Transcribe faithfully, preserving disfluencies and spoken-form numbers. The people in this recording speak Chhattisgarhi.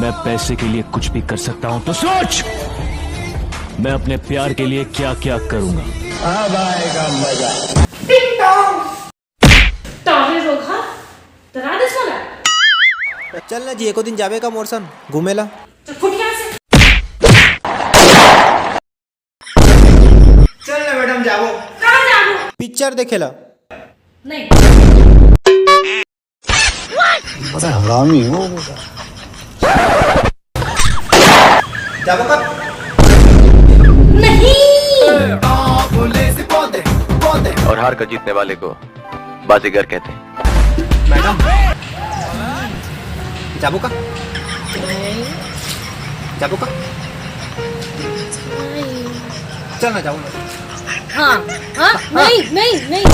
मैं पैसे के लिए कुछ भी कर सकता हूँ, तो सोच, मैं अपने प्यार के लिए क्या क्या करूंगा। अब आएगा मजा। टिंग टोंग। तावे रोघा, डरा दे साला। चल ना जी, एको दिन जाबे का मोर संग घूमे ला? चल फुट यहाँ से। चल ना मैडम, जाबो। कहाँ जाबो? पिक्चर देखे ला। नहीं। बड़ा हरामी हो बेटा। जाबो का? नहीं। और हार का जीतने वाले को बाजीगर कहते हैं। मैडम, जाबो का? जाबो का? चल ना, जाबो ना। हाँ, हाँ, नहीं, नहीं, नहीं।